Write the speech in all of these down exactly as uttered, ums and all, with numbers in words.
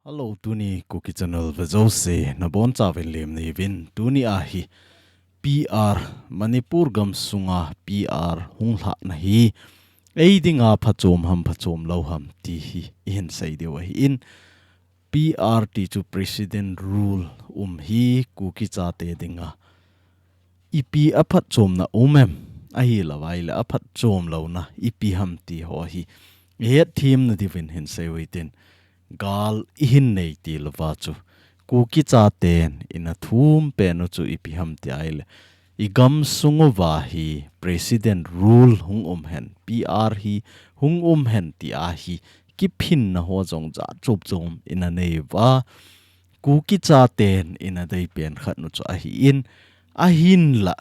Hello, tuni Kuki Channel vejouse nabonchauvin lemna neiyuvin, tuni ahi P R, Manipur gamsunga P R hunglhahna hi eidinga phachom ham phachom lou ham ti hi ihin seidiu ahin, P R ti chu President Rule um hi Kuki chate dinga ipi aphatchomna um em, ahilouvaile aphatchom louna ipi ham ti ho hi ihetthemna diuvin hinsei uhitin, gal ihin nei tilouva chu Kuki chaten ina thum penu chu ipi ham ti ahile, igamsung uva hi President Rule hung um hen, P R hi hung um hen ti ahi kiphinna ho jong jat chom chom ina neiuva, Kuki chaten ina deipen khatnu chu ahin, ahinla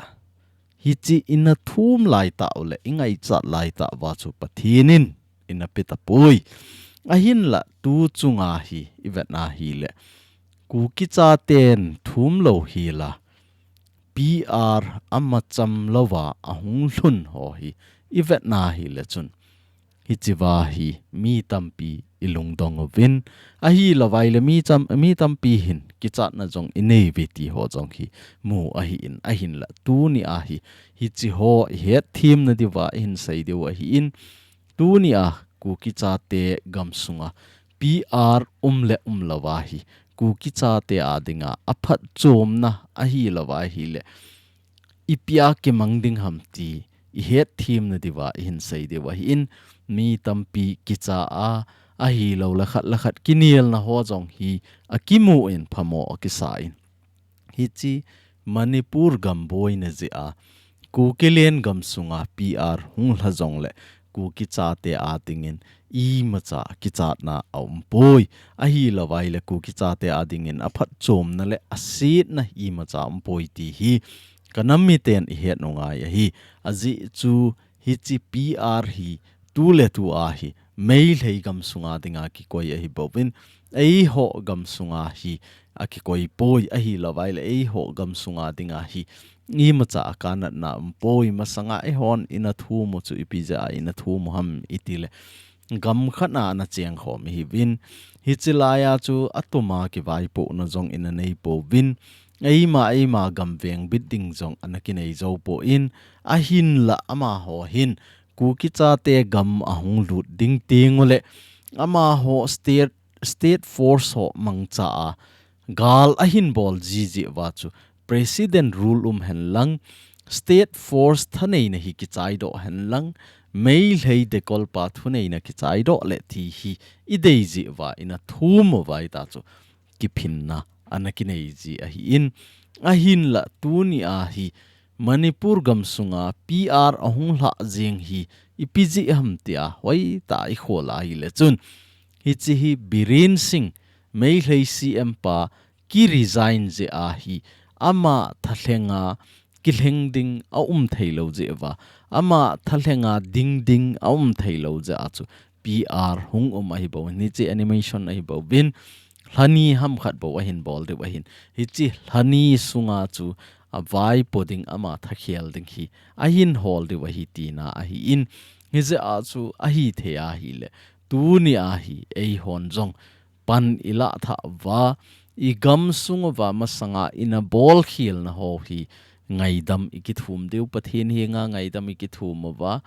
hiche ina thum laitah uleh ingaichat laitah uva chu Pathen in ina petapoi. Ahinla tu chunga hi ivetna hile, Kuki chaten thum lou hila P R amacham louva ahung lhun ho hi ivetna hile chun, hichea hi mi tampi ilungdong uvin, ahilouvaile mi cham, mi tampi hin kichatna jong ineiuve ti ho jong hi mu ahin, ahinla tuni ahi hiche ho ihetthemna diuva ihin seidiu ahin, tuni a Kuki chate gamsunga P R um le umlouva hi Kuki chate a dinga aphatchomna ahilouva ahile, ipi a kimang ding ham ti ihetthemna diuva ihin seidiu ahin, mi tampi kicha a, ahilouleh khat le khat kinelna ho jong hi akimun phamo akisan, hiche Manipur gam boina jeh a Kuki len gamsunga P R hunglha jongleh Kuki chate a dingin imacha kichatna aumpoi. Ahilouvaile Kuki chate a dingin aphatchomna le asetna imacha aumpoi ti hi kanam miten ihet u ngai ahi. Ajeh chu hiche P R hi tuletu ahi Meitei gamsunga dinga kikoi ahibouvin, eiho gamsunga hi akikoipoi, ahilouvaile eiho gamsunga dinga hi imacha akanatna aumpoi. Masanga eihon ina thum u chu ipi jeh a ina thum u ham itile, gam khat a ana chengkhom ihiuvin, hiche laiya chu atuma kivaipohna jong ina neipouvin, eima eima gam vengbit ding jong ana kinei joupon, ahinla amaho hin Kuki chate gam ahung lut ding tenguleh amaho state, state force ho mangcha a gal ahin bol jiji uva chu President Rule um henlang, state force thaneina hi kichaidoh henlang, Meitei dekolpa thuneina kichaidoh le ti hi idei jeh uva ina thum uva hita chu kiphinna ana kinei ji ahin, ahinla tuni a hi Manipur gamsunga P R ahung lhah jeng hi ipi jeh ham tia hoitah a ikhol a hile chun, hiche hi Biren Singh, Meitei C M pa kiresign jeh a hi ama thalhenga kilheng ding aum theilou jeh uva, ama thalhenga ding ding aum theilou jeh a chu P R hung um ahibouvin, hiche animation ahibouvin, lhani ham khat bou ahin bol diu ahin, hiche lhani sunga chu avaipo ding ama thakhel ding hi ahin hol diu ahi tina ahin, hijeh a chu ahithei ahile, tuni a hi eihon jong pan ilah thah uva, igamsung uva masanga ina bolkhelna ho hi ngaidam ikithum diu, Pathen henga ngaidam ikithum uva,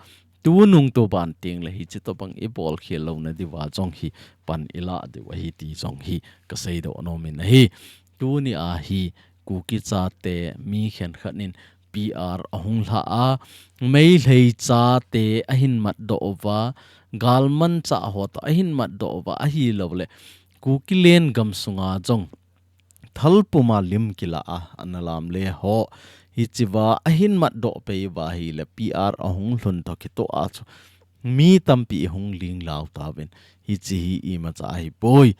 tunung tuban tengle hiche tobang ibolkhel louna diuva jong hi pan ilah diu ahi ti jong hi kaseidoh nomin ahi. Tuni a hi Kuki chate mi khenkhat in P R ahung lhah a, Meitei chate ahin matdoh uva, galmanchah ho toh ahin matdoh uva, ahilouleh Kuki len gamsunga jong thalpuma lim kila a, ana lamle ho, hichea ahin matdoh pei uva ahile P R ahung lhun toh kitoh a chu mi tampi ihung linglau tauvin, hiche hi imacha ahipoi,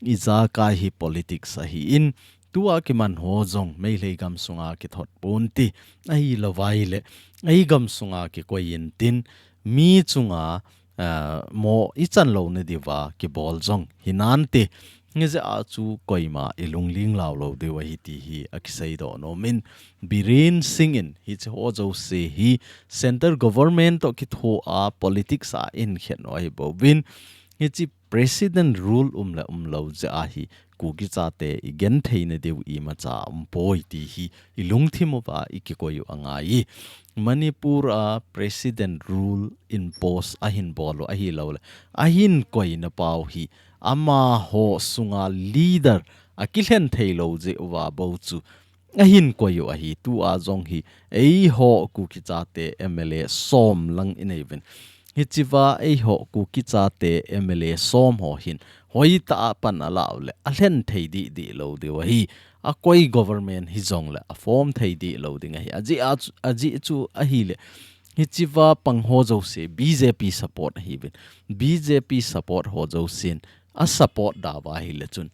ijakai hi politics ahin, tua kiman ho jong Meitei gamsunga kithot ponte, ahilouvaile eigamsunga kikoi intin, mi chunga, ah, mo ichan louna diuva kibol jong hinante, hijeh a chu koima ilung linglau lou diu ahi ti hi akiseidoh nomin, Biren Singh in hiche ho jouse hi Centre Government toh kithoa politics a ahin khen u ahibouvin, Hiche president rule um le um lou jeh a hi Kuki chate i genthei na diu imacha um poi ti hi i lungthim uva i kikoi u angai. Manipur a president rule impose ahin bol u ahi lou le ahin koi na pau hi amaho sunga leader a kilhen thei lou jeh uva bou chu ahin koi u ahi. Tua jong hi eiho Kuki chate M L A som lang i nei uvin. Hichea eiho Kuki chate M L A som ho hin hoitah a pan ala u le alhen thei dih dih lou diu ahi. A koi government hijong le a form thei dih lou ding ahi. Ajeh a chu, ajeh chu ahi le hichea pang ho jouse B J P support ahi uvin. B J P support ho jousen a support da uva ahi le chun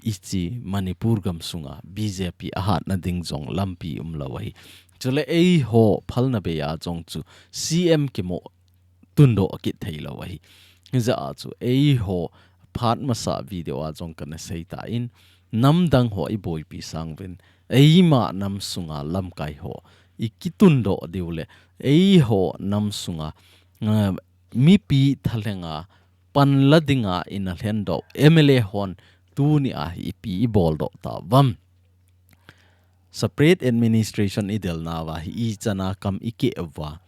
hiche Manipur gam sunga B J P a hat na ding jong lampi um lou ahi. Chule eiho phalna bei a jong chu C M kimu tundoh kit thei lou ahi. Hijeh a chu eiho phat masa video a jong kana sei tan namdang ho i boipi sang uvin eima nam sunga lamkai ho i kitundoh diu le eiho nam sunga, eh, mipi thalhenga pan la dinga i na lhen doh M L A hon tuni a hi ipi i bol doh ta uvam. Separate administration i del nauva hi ichan a kam i keh uva,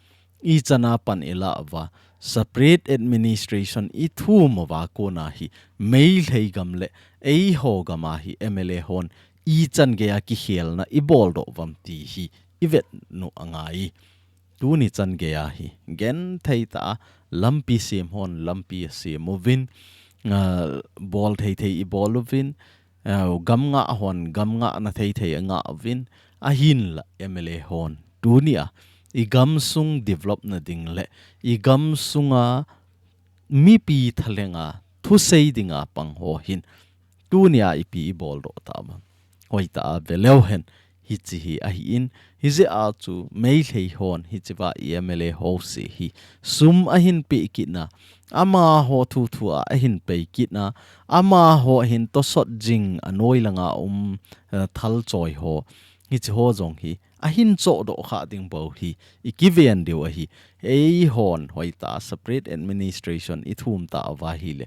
ichan a pan i la uva, separate administration i thum uva kona hi Meitei gam le eiho gam a hi M L A hon ichan gei a kikhelna i bol doh uvam ti hi i vet u angai. Tuni chan gei a hi genthei tah a lampi sem hon lampi a sem uvin, ah, bol thei thei i bol uvin, ah, gam ngah hon gam ngahna thei thei a ngah uvin, ahinla M L A hon tuni a i gam sung develop na ding le i gam sunga mipi thalhenga thusei dinga pang ho hin tuni a ipi i bol doh ta uvam. Hoitah a ve leu hen, hiche hi ahi in, hijeh a chu Meitei hon hichea i M L A ho se hi sum ahin pe kit na, amaho thu thu a ahin pei kit na, amaho hin tosot jing a noi langa um, eh, thal choi ho, hiche ho jong hi ahin choh doh kha ding bou hi i kiven diu ahi. Eihon hoitah a separate administration i thum ta uva ahi le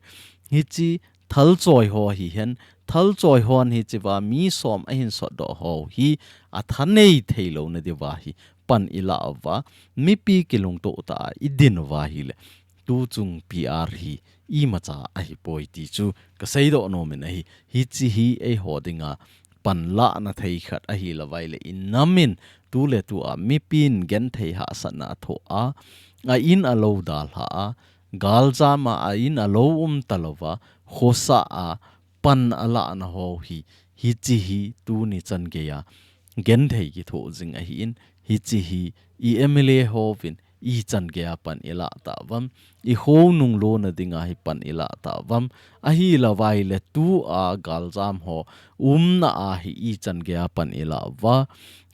hiche thal choi ho hihen, thal choi hon hichea mi som ahin sot doh ho hi a thanei thei lou na diuva hi pan i la uva, mipi kilungto tah a i din uva ahi le tu chung P R hi imacha ahi poi ti chu ka sei doh nom in ahi. Hiche hi eiho dinga pan lahna thei khat ahi lou vai le i nam in tu le tu a mipin genthei hahsatna a thoh a, a in a lou dalha a, galjam a a in a lou um ta louva, khosa a pan a lahna ho hi, hiche hi tuni chan gei a genthei kithoh jing ahi in, hiche hi i M L A hovin ichan gei a pan i lah tauvam, i khonung lona dinga hi pan i lah tauvam, ahi lou vai le tu a galjam ho umna a hi ichan gei a pan i lah uva,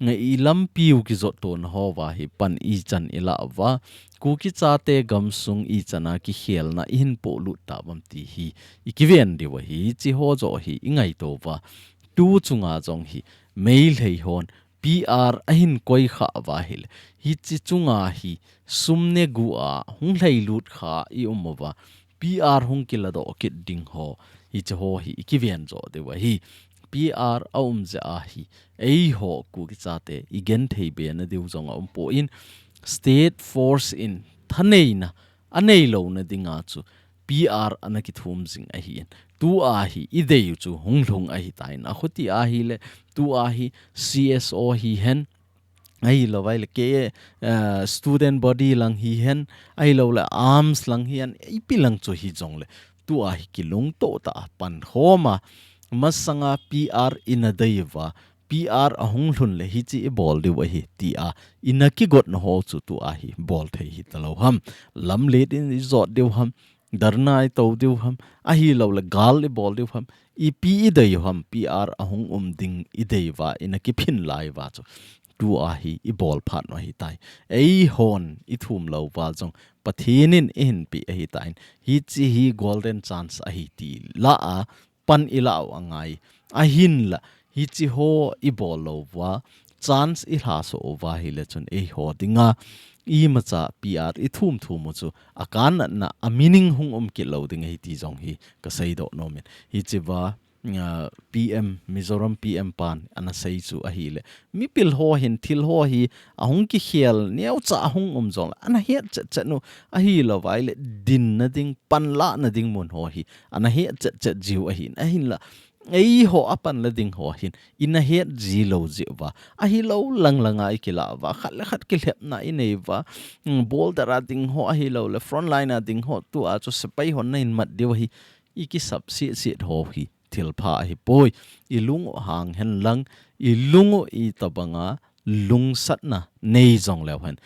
i lampiu kijot tona hova hi pan ichan i lah uva, Kuki chate gamsung ichan a kikhelna i hin polut tauvam ti hi i kiven diu ahi, hiche ho joh hi i ngaito uva. Tu chunga jong hi Meitei hon P R a hin koi kha uva ahile, hiche chunga hi sum negu a hung lhailut kha i um uva, P R hung kiladoh kit ding ho, hiche ho hi i kiven joh diu ahi. P R a um jeh a hi, eiho Kuki chate i genthei be na diu jong a um poi, state force in thaneina a nei louna dinga chu P R ana kithum jing ahi in. Tu a hi i dei u chu hung lhung ahi tan, a khuti ahile, tu a hi C S O hihen, ahi lou vai le K, eh, student body lang hihen, ahi lou le arms lang hihen, ipi lang chu hi jong le, tu a hi kilungto tah a pan khom a, masanga P R i na dei uva, P R a hung lhun le hiche i bol diu ahi, ti a i na kigotna ho chu tu a hi bol thei hi ta lou ham, lamlet in i jot diu ham, dharna i to diu ham, ahi lou le gal i bol diu ham, ipi i dei u ham, P R a hung um ding i dei uva, i na kiphin lai uva chu tu a hi i bol phat u ahi tai. Eihon i thum lou uva jong Pathen in i hin pe ahi tan, hiche hi golden chance ahi ti lah a pan i lah u angai. Ahinla, hiche ho i bol lou uva, chance i lhaso uva ahile chun eiho dinga imacha P R i thum thum u chu a kannatna a meaning hung um kit lou ding ahi ti jong hi ka seidoh nom in. Hichea, ah, P M, Mizoram P M pan ana sei chu ahile, mipil ho hin thil ho hi ahung kikhel neocha ahung um jongle ana het chet chet u, ahilouva ahile dinna ding, panlahna ding mun ho hi ana het chet chet jiu ahin, ahinla eiho a panla ding ho hin ina het ji lou jiuva, ahilou lang langa i kilah uva, khat le khat kilhepna i nei uva, mm, border a ding ho ahilouleh frontline a ding ho, tua chu sepai hon na in mat diu ahi, i kisap sih sih ho hi thil pha ahipoi. I lung u hang hen lang, i lung u itobanga lungsatna nei jong leu hen,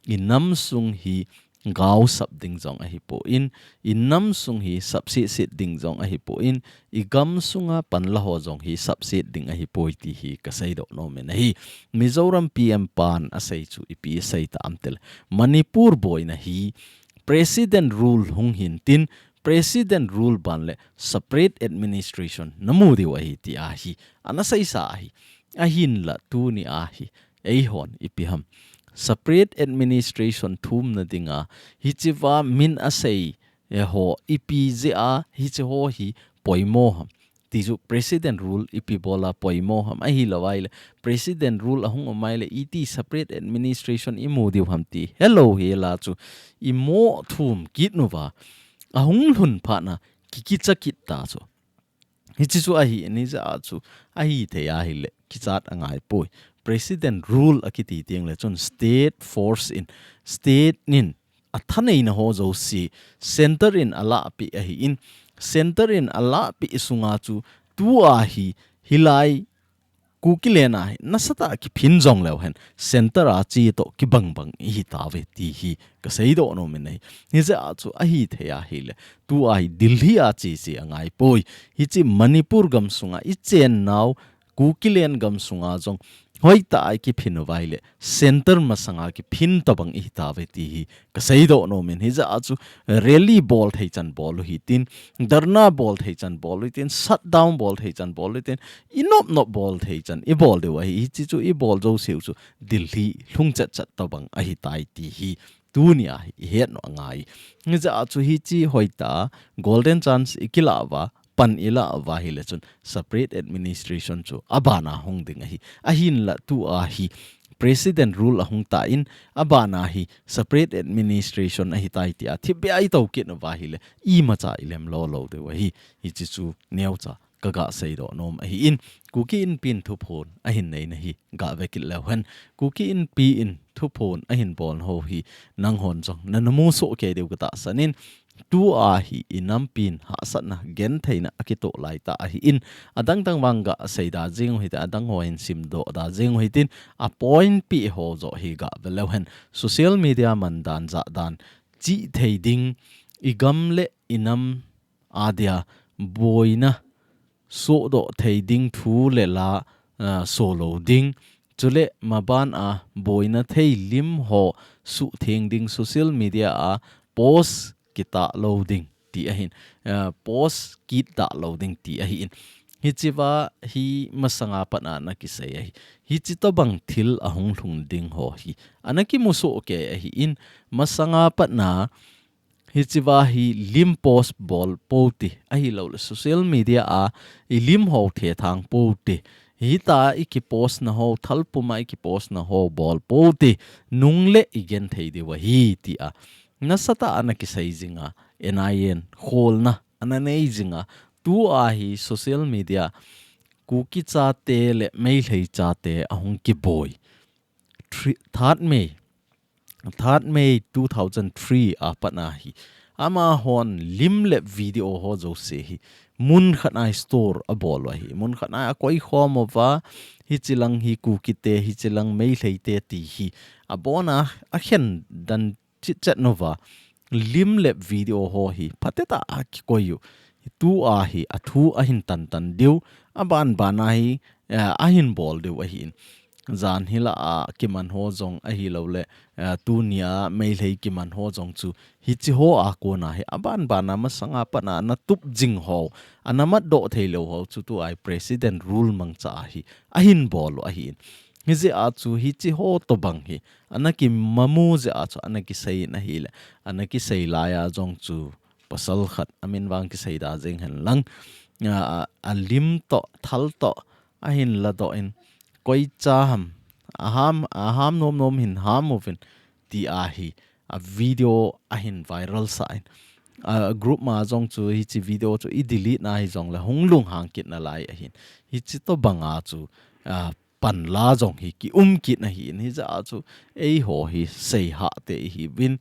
i nam sung hi gaosap ding jong ahipoi, i nam sung hi sapsih sih ding jong ahipoi, i gam sunga panla ho jong hi sapsih ding ahipoi ti hi ka seidoh nom in ahi. Mizoram P M pan a sei chu ipi sei ta am tile, Manipur boina hi President rule hung hin tin, President rule ban le separate administration na mu diu ahi ti ahi, ana seisa ahi. Ahinla tuni ahi, eihon ipi ham, separate administration thumna dinga hichea min a sei, eh, ho ipi jeh a hiche ho hi poimo ham. Ti chu President rule ipi bola poimo ham, ahilouva ahile President rule ahung um ahile iti separate administration i mu diu ham ti helou hela chu i mo thum kit uva, ahung lhun phat na kikicha kit ta chu. Hiche chu ahi, ani jeh a chu ahithei ahile kichat angaipoi. President rule akiti teng le chun state force in, state nin a thaneina ho jouse center in a lahpeh ahin, center in a lahpeh sunga chu tua hi, hilai Kukiland a hi nasatah a kiphin jong leu hen, center a che toh kibang bang ihi tauve ti hi ka seidoh nom in ahi. Hijeh a chu ahithei ahile, tua hi Delhi a che che angaipoi. Hiche Manipur gam sunga i chennau Kukiland gam sunga jong hoitah a i kiphin uva ahile center masanga kiphin tobang ihi tauve ti hi ka seidoh nom in. Hijeh a chu rally bol thei chan bol u hitin, dharna bol thei chan bol u hitin, shutdown bol thei chan bol u hitin, i nop nop bol thei chan i bol diu ahi. Hiche chu i bol jouseu chu Delhi lhung chet chet tobang ahitai ti hi tunia hi i het nom angai. Hijeh a chu hiche hoitah a golden chance i kilah uva, pan i lah uva ahile chun separate administration chu abana hung ding ahi. Ahinla tua hi President rule ahung tan, abana hi separate administration ahitai tia thipbeh a i tou kit uva ahile imacha i lem lou lou diu ahi. Hiche chu neocha ka ga seidoh nom ahin, Kuki Inpi in thuphon ahin neina hi ga ve kit leu hen. Kuki Inpi in thuphon ahin bolna ho hi nanghon jong nana mu soh kei diu ka tahsan in, tua hi i nampin hahsatna gentheina a kitoh lai tah ahin, adang dang vang ga seida jeng u hitin, adang ho hin simdoh da jeng u hitin, a point pi ho joh hi ga ve leu hen. Social media man dan, jah dan, chih thei ding, i gam le i nam a dia boina sohdoh thei ding thu le la, ah, so lou ding. Chule maban a boina thei lim ho suhtheng ding, social media a post kitah lou ding ti ahin, ah, post kitah lou ding ti ahin. Hichea hi masanga pat a ana kisei ahi. Hiche tobang thil ahung lhung ding ho hi ana kimu soh kei ahin, masanga pat a hichea hi lim post bol pou te, ahilouleh social media a i lim ho thethang pou te, hitia i kipost na ho, thal puma i kipost na ho bol pou te, nung le i genthei diu ahi tia nasatah a ana kisei jinga, N I A in kholna ana nei jinga, tua hi social media Kuki chate le Meitei chate ahung kiboi. Three, third May, third May two thousand three a pat a hi amahon lim le video ho jouse hi mun khat a store abol u ahi. Mun khat a akoi khom uva, hiche lang hi Kuki te, hiche lang Meitei te ti hi abona akhen dan chitchet uva, lim le video ho hi phatecha a kikoi u. Tua hi athu ahin tan tan diu, aban ban a hi, eh, ahin bol diu ahin. Jan hilah a kiman ho jong ahilouleh, eh, tunia Meitei kiman ho jong chu hiche ho a kona hi aban ban a masanga pat a ana tup jing ho, ana matdoh thei lou ho chu tua hi President rule mangcha a hi ahin bol u ahin. Hijeh a chu hiche ho tobang hi ana kimamu jeh a chu ana kisei in ahile, ana kisei lai a jong chu pasal khat amin vang kisei da jeng hen lang, a, a, alim toh, thal toh ahin ladoh in, koi cha ham, aham, aham nom nom hin ham uvin, ti ahi a video ahin viral sah in. A group ma jong chu hiche video chu i delete na hijongle hung lunghang kit nalai ahin. Hiche tobang a chu, a, panla jong hi kium kit na ahin. Hijeh a chu eiho hi seihah te ihiuvin,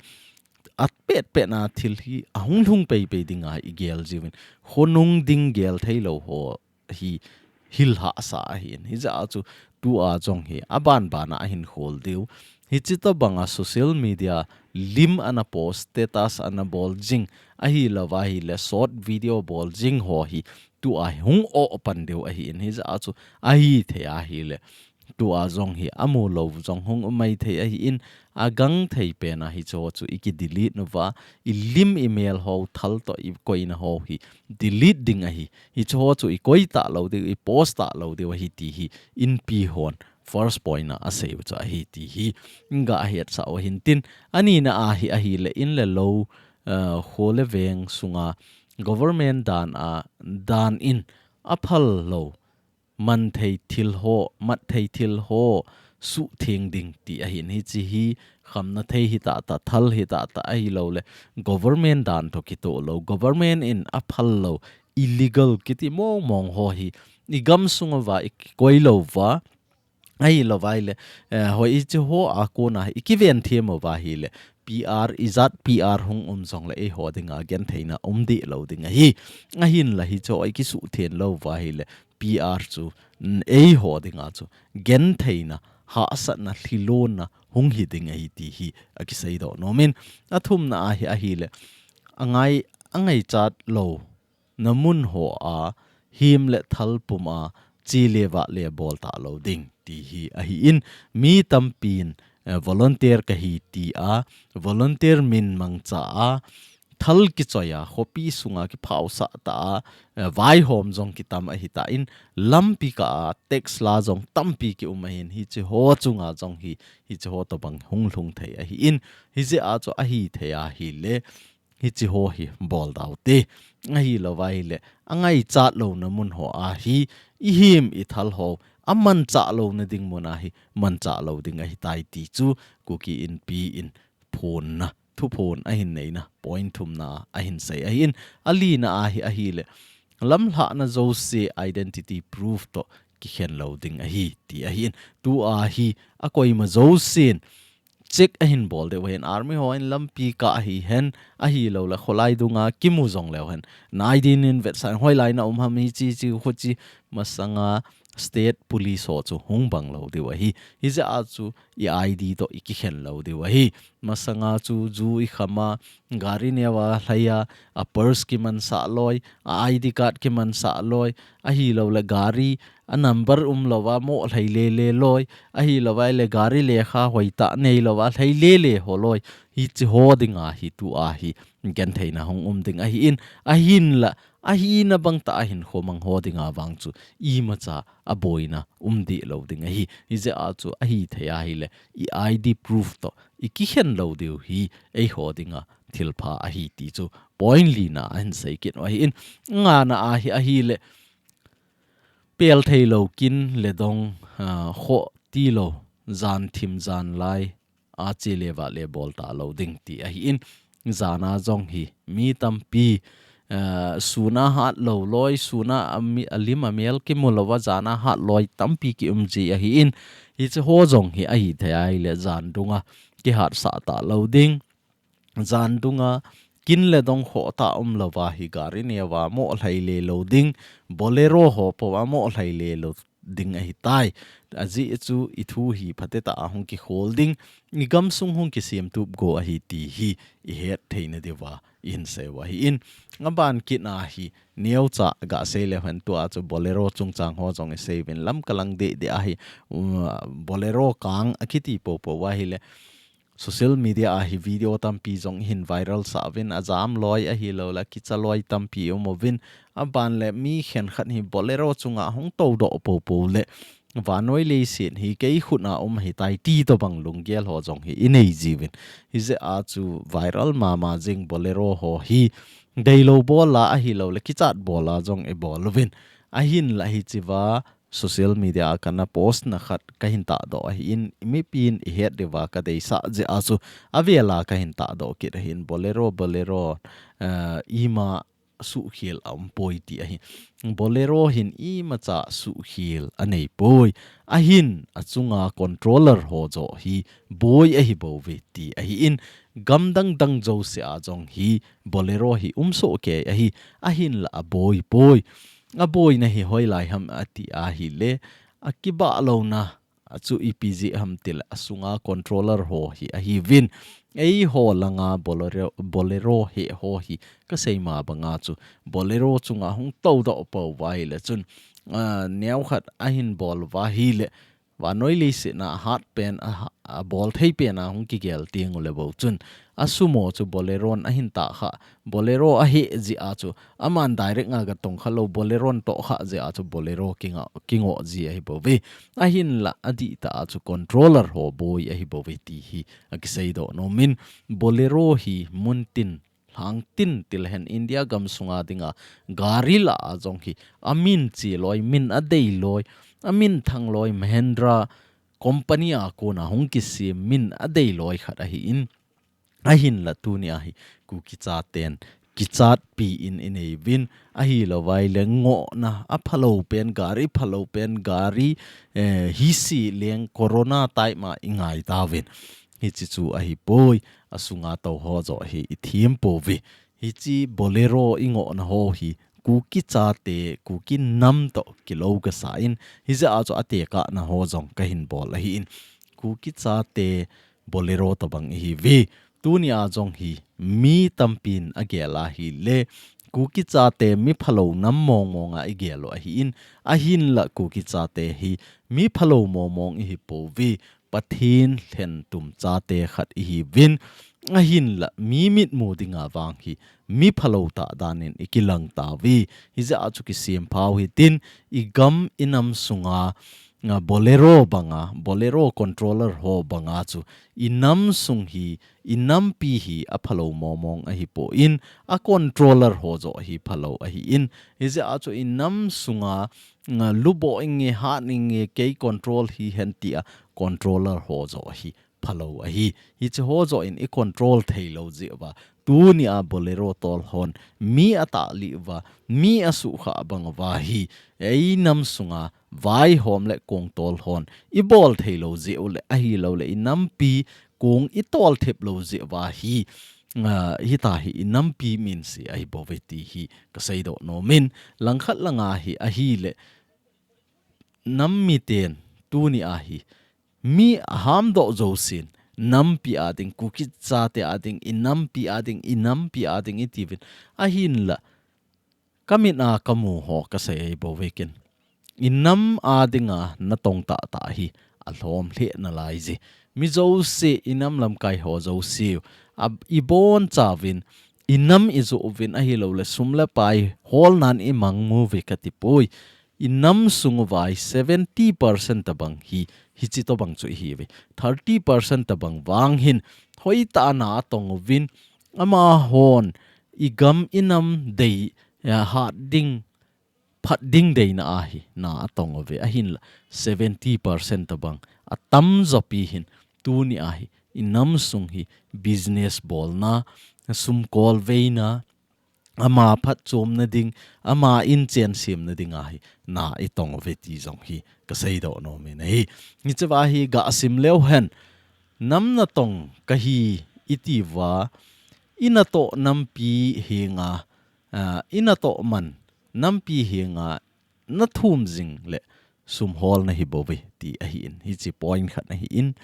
apet pet na thil hi ahung lhung pei pei ding a i gel jiuvin, khonung ding gel thei lou ho hi hil hahsa ahin. Hijeh a chu tua jong hi aban ban a ahin khol diu. Hiche tobang a social media lim ana post, status ana bol jing, ahilou va ahile short video bol jing ho hi tua hi hung o pan diu ahin. Hijeh a chu ahithei ahile, tua jong hi amu lou jong hung um maithei ahin, agangthei pen a hiche ho chu i ki delete uva, i lim i mel ho, thal toh i koina ho hi delete ding ahi. Hiche ho chu i koi talou diu, i post talou diu ahi ti hi inpi hon first point a asei u chu ahi ti hi i gah hetsah u ahin tin, ani na ahi, ahile in le lou, uh, kho le veng sunga government dan a, dan in aphal lou, man thei thil ho, mat thei thil ho suhtheng ding ti ahin. Hiche hi khamna thei hi tah tah, thal hi tah tah, ahilouleh government dan toh kitoh lou, government in aphal lou, illegal kiti mong mong ho hi i gamsung uva i koi lou uva, ahilou va ahile, eh, hoi hiche ho a kona i kiven them uva ahile, P R, ijat P R hung um jongle eiho dinga gentheina um deh lou ding ahi. Ahinla hiche ho i kisuhtheng lou uva ahile, P R chu, mm, eiho dinga chu gentheina, hahsatna, lhilonna hung hi ding ahi ti hi akisei doh nom in, athumna ahi, ahile, angai, angaichat louna mun ho a, hem le thal pum a, che le vah le bol talou ding ti hi ahin, mi tampin, eh, volunteer kahi ti a, volunteer min mangcha a, thal kichoi a, khopi sunga kiphaosah ta a, eh, vaihom jong kitam ahitan, lampi kah a tax la jong tampi kium ahin, hiche ho chunga jong hi, hiche ho tobang hung lhung thei ahin, hijeh a chu ahithei ahile, hiche ho hi bol dau te. Ahilou va ahile, angaichat louna mun ho a hi, i hem i thal ho amanchah louna ding mun a hi manchah lou ding ahitai ti chu Kuki Inpi in phonna, thuphon ahin neina point thumna ahin sei ahin, alina ahi, ahile, lamlhahna jouse identity proof toh kikhen lou ding ahi ti ahin, tua hi akoima jousen check ahin bol diu ahin, army hon lampi kah ahi hen, ahilouleh kholai dunga kimu jong leu hen, na I D in vetsah in, hoilai na um ham, hiche hiche kho chu, masanga state police ho chu hung bang lou diu ahi. Hijeh a chu i I D toh i kikhen lou diu ahi. Masanga chu ju i kham a, gari neo a lhai a, a purse kimansah loi, a I D card kimansah loi, ahilouleh gari a number umlou a moh lhai lele loi, ahilou va ahile gari lekha hoitah neilou a lhai lele ho loi, hiche ho dinga hi tua hi gentheina hung um ding ahin, ahinla, ahina bang tah a hinkho mang ho dinga vang chu imacha aboina um deh lou ding ahi. Hijeh a chu ahithei ahile, i I D proof toh i kikhen lou diu hi eiho dinga thilpha ahi ti chu point lina ahin sei kit u ahin, ngana ahi, ahile, pel thei lou kin le dong, ah, khoh tilou, jan thim jan lai a che le vah le bol talou ding ti ahin, jana jong hi mi tampi, ah, sun a hat lou loi, sun a ami, alim amel kimu lou a, jana hat loi tampi kium ji ahin, hiche ho jong hi ahithei ahile, jan dunga kihatsah talou ding, jan dunga kin le dong khoh tah umlou va hi gari neo a moh lhai lelou ding, Bolero ho po a moh lhai lelou ding ahitai. Ajeh chu i thu hi phatecha a hung kikhol ding, i gamsung hung kisemtup go ahi ti hi i hetthei na diuva i hinsei u ahin, aban kit na hi neocha gasei leu hen, tua chu Bolero chungchang ho jong i sei uvin, lamka lang deh deh ahi, um, Bolero kang akiti popo u ahile, social media a hi video tampi jong i hin viral sah uvin, ajam loi ahilouleh kicha loi tampi um uvin, aban le mi khenkhat hi Bolero chunga hung toudoh popo le, vannoi leiset hi kei khut a um ahitai ti tobang lunggel ho jong hi inei jiuvin. Hijeh a chu viral mama jing Bolero ho hi deilou bol a ahilouleh kichat bol a jong ibol uvin. Ahinlah hichea social media a kana post na khat kahin tahdoh ahin, mipin ihet diuva kadeisah jeh a chu avel a kahin tahdoh kit ahin, Bolero, Bolero, eh, ima suhkhel aumpoi ti ahi. Bolero hin imacha suhkhel aneipoi. Ahin achunga controller ho joh hi boi ahibouve ti ahin, gam dang dang jouse a jong hi Bolero hi umsoh kei ahi, ahinlah aboipoi. Aboina hi hoilai ham ati ahileh, akibah louna achu ipi jeh ham tileh asunga controller ho hi ahiuvin. Eiho langa Bolero, Bolero he ho hi kasei ma banga chu Bolero chunga hung toudoh pouva ahileh chun, ah, neokhat ahin bol uva ahileh vannoi leiset a ahat pen, a, abol thei pen a hung kigel teng uleh bou chun, a Sumo chu Bolero in ahin tahkhah, Bolero ahe jeh a chu aman direct a gatongkha lou, Bolero in tohkhah jeh a chu Bolero kinga, kingoh ji ahibouve. Ahinlah adihtah a chu controller ho boi ahibouve ti hi akiseidoh nomin, Bolero hi muntin lhangtin tilehen India gamsunga dinga gari lah a jong hi amin cheloi, min adeiloi, amin thangloi Mahindra company a kona hung kisem min adeiloi khat ahin, ahinlah tunia hi Kuki chaten kichatpi in ineiuvin, ahilouva ahileh ngohna aphalou pen, gari phalou pen, gari, eh, hise leng Corona time a ingai tauvin. Hiche chu ahipoi, asunga tou ho joh hi ithem pouve. Hiche Bolero ingohna ho hi Kuki chate, Kuki nam toh kilou kasa in, hijeh a chu atekahna ho jong kahin bol ahin. Kuki chate Bolero tobang ihiuve. Tunia jong hi mi tampin agel ahileh, Kuki chate mi phalou nam mong mong a igel u ahin, ahinlah Kuki chate hi mi phalou mong mong ihipouve, Pathen lhentum chate khat ihiuvin, ahinlah mi mitmu dinga vang hi mi phalou tah danin ikilang tauve. Hijeh a chu kisempha u hitin, igam inam sunga, ah, Bolero banga, Bolero controller ho banga chu inam sung hi, inampi hi aphalou mong mong ahipon, a controller ho joh hi phalou ahin. Hijeh a chu inam sunga, ah, luboh inge, hat inge, kei control hihen tia controller ho joh hi phalou ahi. Hiche ho joh in icontrol theilou jeh uva, tunia Bolero tol hon mi atahlih uva, mi asuhkhah bang uva hi, einam sunga vaihom le kong tol hon ibol theilou jeh uleh, ahilouleh inampi kong itol thep lou jeh uva hi, ah, hitia hi inampi minse ahibouve ti hi kaseidoh nomin, langkhat langa hi ahileh, nam miten tunia hi mi ahamdoh jousen, nampi a ding, Kuki chate a ding, inampi a ding, inampi a ding itiuvin, ahinlah kamit a kamu ho kasei ahibouve ken. Inam a dinga natong tahtah hi alhom lheh nalai je. Mi jouse, inam lamkai ho jouse, a, ibonchauvin, inam ijoh uvin ahilouleh sum le pai holnan imang uve katipoi. Inam sung uva hi seventy percent tobang hi, hiche tobang chu ihiuve. Thirty percent tobang vang hin hoitah a na atong uvin, amahon igam inam dei, eh, hat ding, phat ding deina a hi na atong uve. Ahinlah seventy percent tobang atamjopi hin tunia hi inam sung hi business bolna, sum kolveina, ama phatchomna ding, ama inchen semna dinga hi na itong uve ti jong hi kaseidoh nomin ahi. Hichea hi gasim leuhen, nam natong kahi itiuva, inatoh nampi henga, ah, inatoh man nampi henga nathum jing leh sum hol nahibouve ti ahin. Hiche point khat ahin,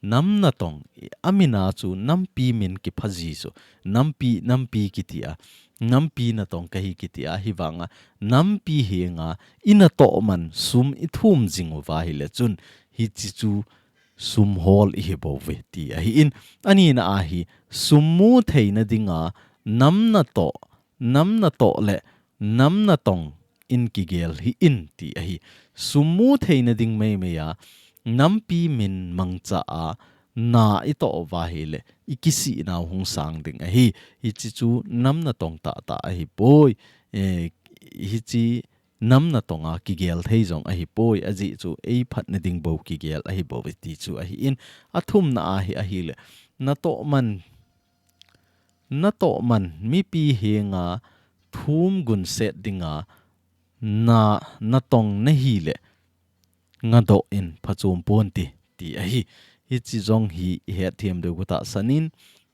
nam natong, i, amin a chu nampi min kiphaji chu, nampi, nampi kitia, nampi natong kahi kitia, hivanga nampi henga inatoh man sum ithum jing uva ahileh chun, hiche chu sum hol ihibouve ti ahin. Anina a hi, sum mu theina dinga nam natoh, nam natoh le nam natong in kigel hih in ti ahi. Sum mu theina ding meimei a, nampi min mangcha a, na i toh uva ahile, i kisih nau hung sang ding ahi. Hichi chu nam natong tahtah ahipoi. Eh, hichi nam natong a kigel thei jong ahipoi. Ajeh chu ei phatna ding bou kigel ahibouve ti chu ahi in. Athumna ahi, ahile, natoh man, natoh man mipi henga thum gunset dinga na, natong nahi le, ngadoh in phachom ponte ti ahi. Hichi jong hi i hetthem diu katahsan in,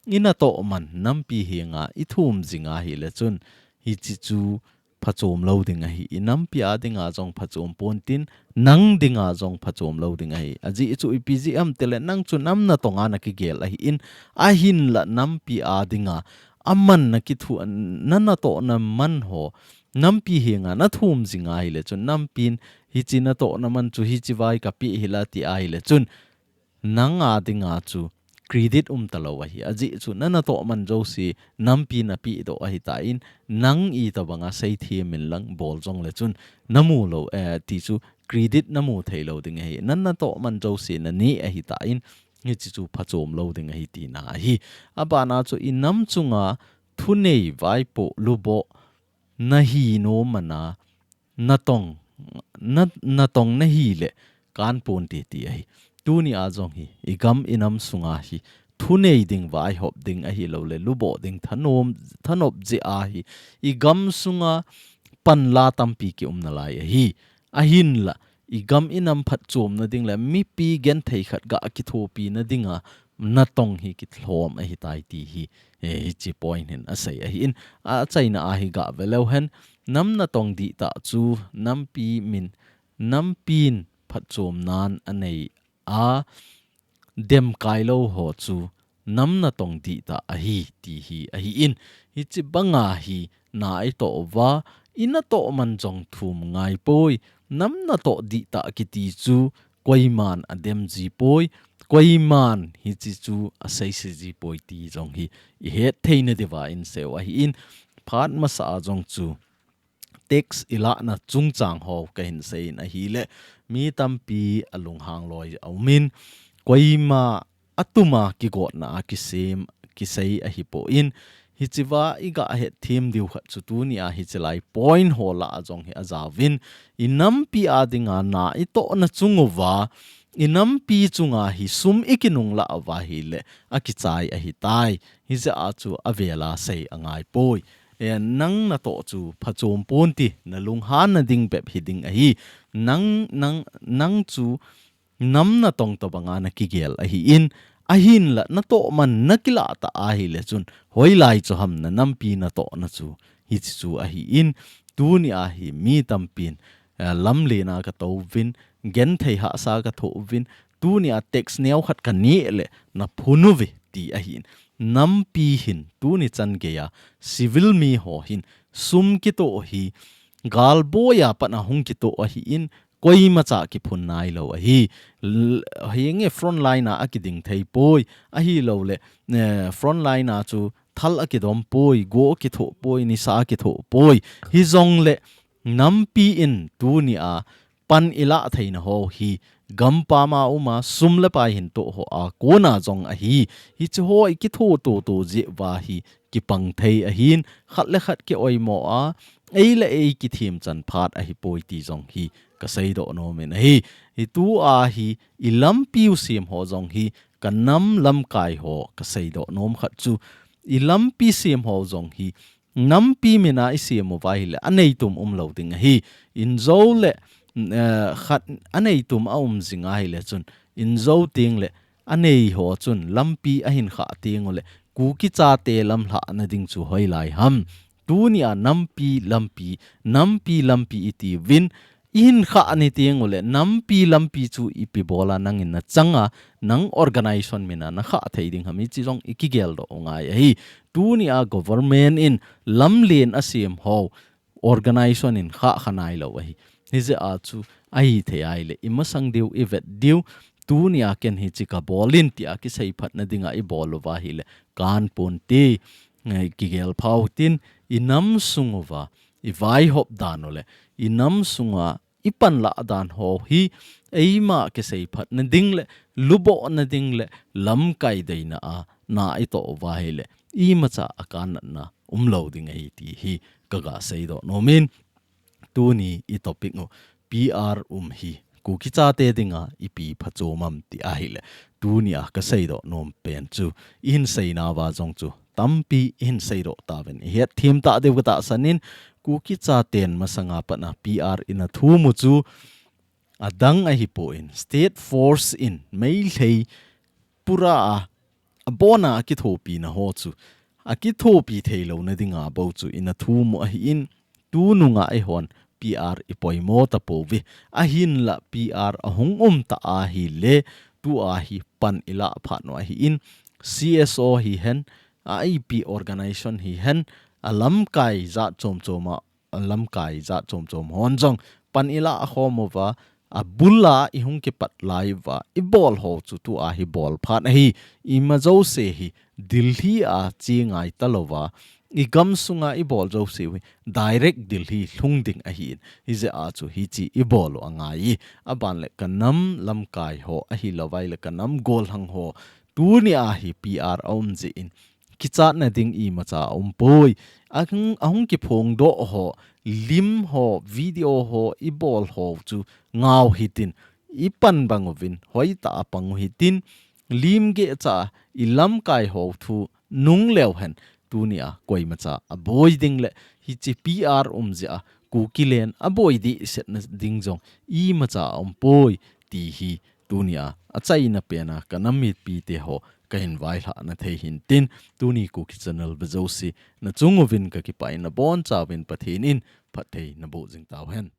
i natoh man nampi henga i thum jing ahile chun, hichi chu phachom lou ding ahi. I nampi a dinga jong phachom pontin, nang dinga jong phachom lou ding ahi. Ajeh chu ipi jeh ham itile, nang chu nam natong a nakigel ahi in, ahinla nampi a dinga aman nakithu, na natohna man ho nampi henga nathum jing ahile chun, nampin hichi natohna man chu hichi vai kapeh hila ti ahile chun, nang a dinga chu credit umta lou ahi. Ajeh chu na natoh man jouse nampi napeh doh ahitan, nang itobanga seithem in lang bol jongle chun, namu lou, eh, ti chu credit namu thei lou ding ahi. Na natoh man jouse naneh ahitan, hichi chu phachom lou ding ahi tina ahi. Abana chu i nam chunga thunei, vaipoh, luboh nahi nom man a, natong, na, natong nahi le kan ponte ti ahi. Tuni a jong hi, i gam i nam sunga hi, thunei ding, vaihop ding ahilouleh, luboh ding, thanom, thanop jeh a hi, i gam sunga panla tampi kium nalai ahi. Ahinla, i gam i nam phatchomna ding le mipi genthei khat gah kithopina dinga natong hi kilhom ahitai ti hi, eh, hichi point hin asei ahi in, achaina a hi gah ve leu hen, nam natong dihtah chu nampi min, nampin phatchomnan anei a, demkai lou ho chu nam natong dihtah ahi ti hi ahi in, hichi banga hi na i toh uva, i natoh man jong thum ngai poi, nam natoh dihtah kiti chu koiman adem ji poi, koiman hichi chu aseise ji poi ti jong hi i hetthei na diuva in seiu ahi in, phat masa a jong chu text i lahna chungchang ho kahin sei in ahile, mi tampi alunghang loi aum in, koima atuma kigotna a kisem, kisei ahipoi in, hichi va i gah hetthem diu khat chu tuni a hichi lai point ho lah a jong hi ajaovin, i nampi a dinga na i tohna chung uva, i nampi chunga hi sum i kinunglah uva ahile, akichai ahitai. Hijeh a chu avel a sei angai poi. Eh, nang natoh chu phachom ponte, na lunghanna ding bep hi ding ahi. Nang, nang, nang chu nam natong tobanga nakigel ahi in, ahinla natoh man nakilah ta ahile chun, hoilai chu ham na nampi natohna chu, hichi chu ahi in, tuni a hi mi tampin, eh, lamlen a katouvin, genthei hahsa kathouvin, tuni a text neo khat kaneh le naphun uve ti ahi in. Nampi hin tuni chan geiya civil mi ho hin sum kitoh hi, galboi a pat a hung kitoh ahi in, koimacha kiphun nailou ahi. L-, hinge front line a akiding thei poi, ahilouleh, eh, front line a chu thal akidom poi, go akithoh poi, nisa akithoh poi. Hijongle nampi in tuni a pan ilah theina ho hi gampam a um a, sum le pai hin toh ho a kona jong ahi. Hichi ho i kithoh toh toh jeh uva hi kipang thei ahin, khat le khat kioimo a, ei le ei kithem chan phat ahipoi ti jong hi kasei doh nom in ahi. Hitu a hi i lampi u sem ho jong hi ka nam lamkai ho kasei doh nom khat chu, i lampi sem ho jong hi nampi min a i sem uva ahile, aneitum umlou ding ahi. Injo le, eh, khat aneitum aum jing ahile chun, injo teng le, anei ho chun lampi ahin khah teng ule, Kuki chate lamlhahna ding chu hoilai ham. Tuni a nampi lampi, nampi lampi iti uvin, i hin khah ni teng ule, nampi lampi chu ipi bol a nangin nachang a, nang organization min a nakhah thei ding ham, hichi jong i kigel doh u ngai ahi. Tuni a government in lamlen asem ho organization in khah kha nailou ahi. Hijeh a chu ahithei ahile, i masang diu, i vet diu, tuni a ken hichi kabol in ti a kisei phatna dinga i bol uva ahile, kan ponte, eh, kigel phau tin, i nam sung uva, i vaihop dan u le i nam sunga i panlah dan ho hi eima kisei phatna ding le lubohna ding le lamkai deina a na i toh uva ahile imacha a kanatna umlou ding ahi ti hi ka ga seidoh nom in, tuni i topic u P R um hi Kuki chate dinga ipi phachom am ti ahile, tuni a ka seidoh nom pen chu i hin seina uva jong chu tampi i hin seidoh tauvin i hetthem ta diu ka tahsan in, Kuki chaten masanga pat a P R ina thum u chu adang ahipoi, state force in Meitei pura a abona a kithopina ho chu akithopi theilouna dinga bou chu ina thum u ahin, tunung a eihon P R i poimo tapouve. Ahinla P R ahung um ta ahile, tua hi pan i lah phat u ahin, C S O hihen, a I P organization hihen, a lamkai jat chomchom a, a lamkai jat chomchom hon jong pan i lah khom uva, a bul a i hung kipat lai uva i bol ho chu tua hi bol phat ahi. Ima jouse hi Delhi a che ngai talouva, i gam sunga i bol jouse u hi direct Delhi lhung ding ahin, hijeh a chu hiche i bol u angai. Aban le ka nam lamkai ho ahilou vai le ka nam gollhang ho, tuni a hi P R aum jeh in kichatna ding imacha aumpoi. Ahung, ahung kiphongdoh ho, lim ho, video ho i bol ho chu ngau hitin, i pan bang uvin hoitah a pang u hitin, lim geh cha i lamkai ho thu nung leu hen, tuni a koimacha aboi ding le hiche P R um jeh a Kuki len aboi dehsetna ding jong imacha aumpoi ti hi tuni a achaina pen a ka nam mipi te ho ka hin vailhahna thei hintin, tuni Kuki channel ve jouse na chung uvin ka kipah in, nabonchauvin Pathen in phatthei naboh jing tauhen.